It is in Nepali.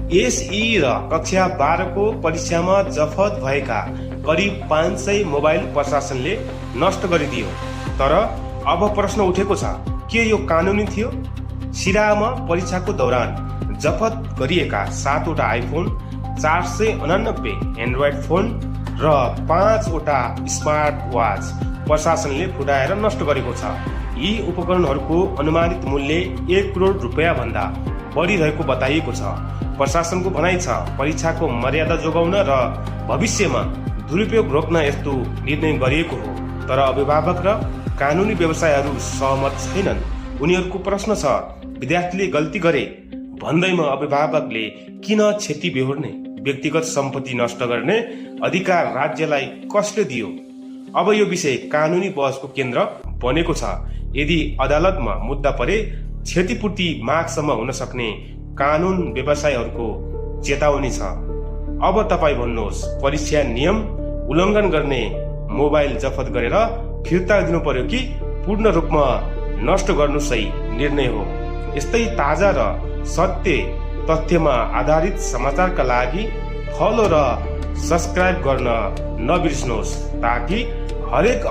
एसई र कक्षा 12 को परीक्षामा जफत भएका करिब 500 मोबाइल प्रशासनले नष्ट गरिदियो। तर अब प्रश्न उठेको छ, के यो कानुनी थियो? सिराहामा परीक्षाको दौरान जफत गरिएका 7 वटा आइफोन, 489 एन्ड्रोइड फोन र 5 वटा स्मार्ट वाच प्रशासनले फुटाएर नष्ट गरेको छ। यी उपकरणहरूको अनुमानित मूल्य 1 करोड रुपैयाँ भन्दा बढी रहेको बताइएको छ। प्रशासनको भनाइ छ, परीक्षाको मर्यादा जोगाउन र भविष्यमा दुरुपयोग रोक्न यस्तो निर्णय गरिएको हो। तर अभिभावक र कानुनी व्यवसायहरू सहमत छैनन्। उनीहरूको प्रश्न छ, विद्यार्थीले गल्ती गरे भन्दैमा अभिभावकले किन क्षति बेहोर्ने? व्यक्तिगत सम्पत्ति नष्ट गर्ने अधिकार राज्यलाई कसले दियो? अब यो विषय कानुनी बहसको केन्द्र बनेको छ। यदि अदालतमा मुद्दा परे क्षतिपूर्ति मागसम्म हुन सक्ने कानुन व्यवसायहरूको चेतावनी छ। अब तपाईँ भन्नुहोस्, परीक्षा नियम उल्लङ्घन गर्ने मोबाइल जफत गरेर फिर्ता दिनु पर्यो कि पूर्ण रूपमा नष्ट गर्नु सही निर्णय हो? यस्तै ताजा र सत्य तथ्यमा आधारित समाचारका लागि फलो र सब्स्क्राइब गर्न नबिर्सनुहोस्, ताकि हरेक